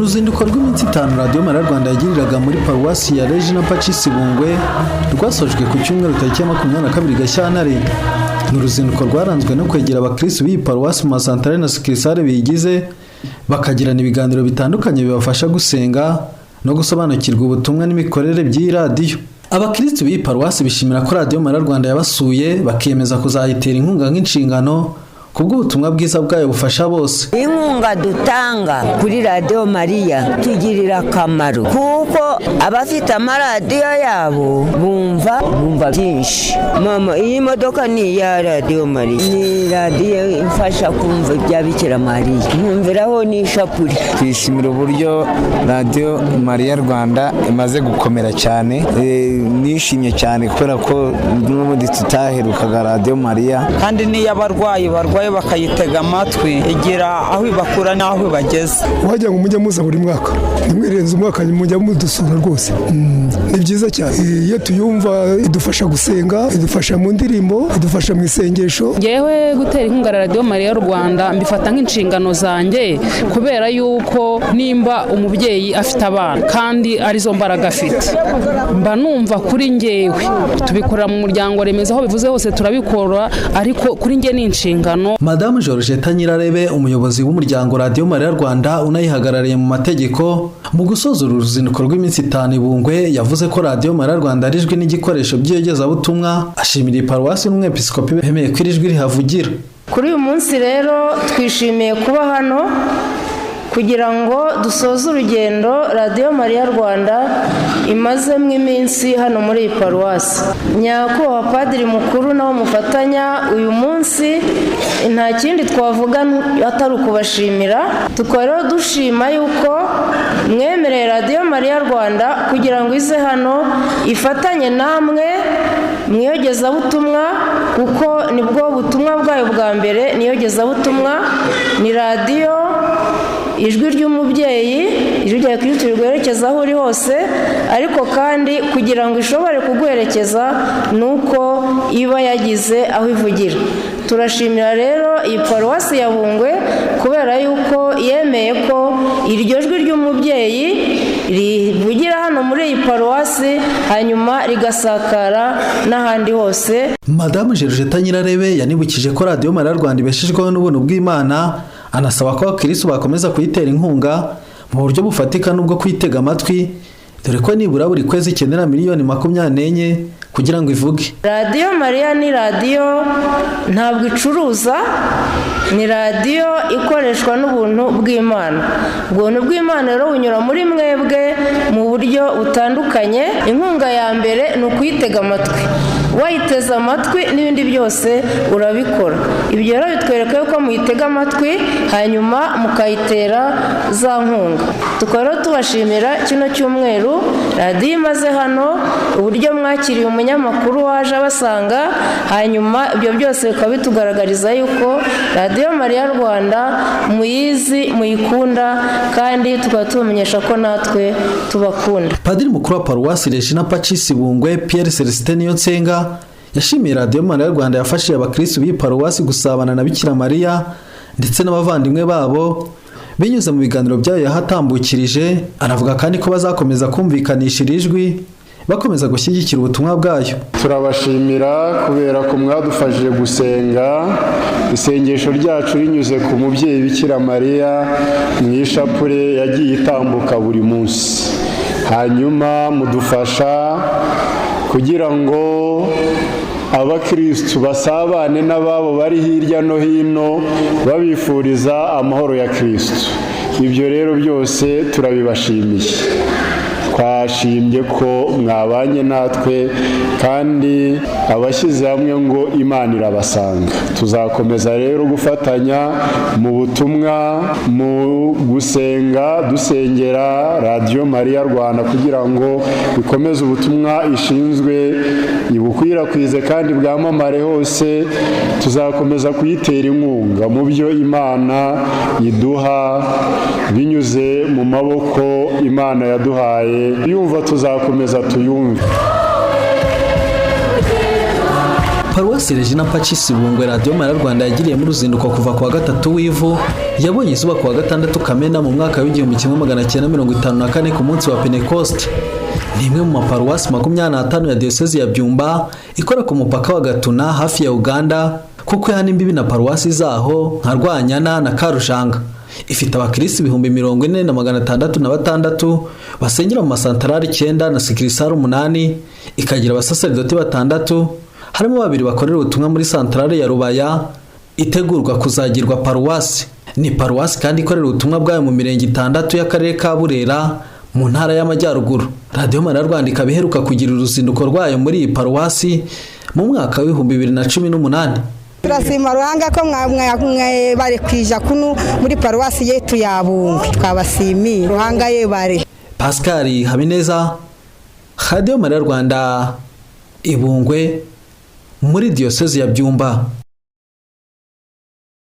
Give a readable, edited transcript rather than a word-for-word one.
Uruzinduko rw'iminsi 5 Radiyo Mariya Rwanda yagiriraga muri Paruwasi ya Regina Pacis Bungwe rwasojwe ku cyumweru tariki ya 22 Gashyantare. Ni uruzinduko rwaranzwe no kwegera abakirisitu b'iyi paruwasi mu masantare na sukirisare biyigize, bakagirana ibiganiro bitandukanye bibafasha gusenga no gusobanukirwa ubutumwa n'imikorere by'iyi radiyo. Abakirisitu b'iyi paruwasi bishimira ko Radiyo Mariya Rwanda yabasuye, bakiyemeza kuzayitera inkunga nk'inshingano kubw'ubutumwa bwiza bwayo bufasha bose. Inkunga dutanga kuri Radiyo Mariya tugirira akamaro, kuko abafite amaradiyo yabo bumva byinshi. Mama, iyi modoka ni iya Radiyo Mariya, ni radiyo imfasha kumva ibya Bikira Mariya, nkumviraho n'ishapure. Twishimira uburyo Radiyo Mariya Rwanda imaze gukomera cyane. Nishimye cyane kubera ko n'ubundi tutaherukaga Radiyo Mariya. Kandi n'iyo abarwayi barwaye bakayitega amatwi, igira aho ibakura n'aho ibageza. Wagira ngo mujye muza buri mwaka, ntimwirenze umwaka, mujya mudusura rwose. Ni byiza cyane iyo tuyumva, idufasha gusenga, idufasha mu ndirimbo, idufasha mu isengesho. Ngewe gutera inkunga Radiyo Mariya Rwanda mbifata nk'inshingano zanjye, kubera yuko nimba umubyeyi afite abana kandi arizo mbaraga afite, mba numva kuri ngewe tubikorera mu muryango remezo, aho bivuze hose turabikora, ariko kuri nge ni inshingano. Madamu Georgette Nyirarebe, umuyobozi w'umuryango Radiyo Mariya Rwanda unayihagarariye mu mategeko, mu gusoza uru ruzinduko rw'iminsi 5 i Bungwe, yavuze ko Radiyo Mariya Rwanda ari ijwi n'igikoresho by'iyogezabutumwa, ashimira iyi paruwasi n'umwepiskopi bemeye ko iri jwi rihavugira. Kuri uyu munsi rero twishimiye kuba hano kugira ngo dusoze urugendo Radiyo Mariya Rwanda imazemo iminsi hano muri iyi paruwasi. Nyakubahwa Padiri Mukuru nawe mufatanya uyu munsi, nta kindi twavuga atari ukubashimira. Tukaba rero dushima yuko mwemereye Radiyo Mariya Rwanda kugira ngo ize hano ifatanye namwe mu iyogezabutumwa, kuko nibwo butumwa bwayo bwa mbere ni iyogezabutumwa. Ni radiyo ijwi ry'umubyeyi, ijwi rya Kirisitu riguherekeza aho uri hose, ariko kandi kugira ngo ishobore kuguherekeza ni uko iba yagize aho ivugira. Turashimira rero iyi paruwasi ya Bungwe kubera yuko yemeye ko iryo jwi ry'umubyeyi rivugira hano muri iyi paruwasi, hanyuma rigasakara n'ahandi hose. Madamu Georgette Nyirarebe yanibukije ko Radiyo Mariya Rwanda ibeshejweho n'ubuntu bw'Imana, anasaba ko abakirisitu bakomeza kuyitera inkunga mu buryo bufatika n'ubwo kuyitega amatwi, dore ko nibura buri kwezi ikenera miliyoni 24 kugira ngo ivuge. Radiyo Mariya ni radiyo ntabwo icuruza, ni radiyo ikoreshwa n'ubuntu bw'Imana. Ubuntu bw'Imana rero bunyura muri mwebwe mu buryo butandukanye. Inkunga ya mbere ni ukuyitega amatwi. Wayiteze amatwi n'ibindi byose urabikora. Ibyo rero bitwereka yuko muyitega amatwi, hanyuma mukayitera za nkunga. Tukaba rero tubashimira kino cyumweru radiyo imaze hano, uburyo mwakiriye umunyamakuru waje abasanga, hanyuma ibyo byose bikaba bitugaragariza yuko Radiyo Mariya Rwanda muyizi, muyikunda, kandi tukaba tubamenyesha ko natwe tubakunda. Padiri Mukuru wa Paruwasi Regina Pacis Bungwe, Pierre Celestin Niyonsenga, yashimiye Radiyo Mariya Rwanda yafashije abakirisitu b'iyi paruwasi gusabana na Bikira Mariya ndetse n'abavandimwe babo binyuze mu biganiro byayo yahatambukirije. Anavuga kandi ko bazakomeza kumvikanisha iri jwi, bakomeza gushyigikira ubutumwa bwayo. Turabashimira kubera ko mwadufashije gusenga isengesho ryacu rinyuze ku mubyeyi Bikira Mariya mu ishapure yagiye itambuka buri munsi, hanyuma mudufasha kugira ngo abakirisitu basabane n'ababo bari hirya no hino, babifuriza amahoro ya Kirisitu. Ibyo rero byose turabibashimiye. Twashimye ko mwabanye natwe, kandi abashyize hamwe ngo Imana irabasanga. Tuzakomeza rero gufatanya mu butumwa, mu gusenga, dusengera Radiyo Mariya Rwanda kugira ngo ikomeze ubutumwa ishinzwe, ibukwirakwize kandi bwamamare hose. Tuzakomeza kuyitera inkunga mu byo Imana iduha binyuze mu maboko Imana yaduhaye. Yumva tuzakomeza tuyumve. Paruwasi Paruwasi Regina Pacis Bungwe Radiyo Mariya Rwanda yagiriyemo uruzinduko kuva ku wa gatatu w'ivu, yabonye izuba ku wa gatandatu Kamena mu mwaka w'1954 ku munsi wa Pentecoste. Ni imwe mu maparuwasi 25 ya Diyosezi ya Byumba, ikora ku mupaka wa Gatuna hafi ya Uganda, kuko ihana imbibi na paruwasi zaho nka Rwanyana na Karushanga. Ifite abakirisitu 40,606 basengera mu masantarari 9 na sikirisari 8, ikagira abasaseridoti 6, harimo babiri bakorera ubutumwa muri santarari ya Rubaya itegurwa kuzagirwa paruwasi. Ni paruwasi kandi ikorera ubutumwa bwayo mu mirenge 6 y'akarere ka Burera mu ntara y'Amajyaruguru. Radiyo Mariya Rwanda ikaba iheruka kugira uruzinduko rwayo muri iyi paruwasi mu mwaka w'2018. Turasima Ruhanga ko mwebare kwija kuno muri paruwasi yetu ya Bungwe, twabasimiye Ruhanga yebare. Pascal Habineza, Radiyo Mariya Rwanda, Ibungwe muri Diyosezi ya Byumba.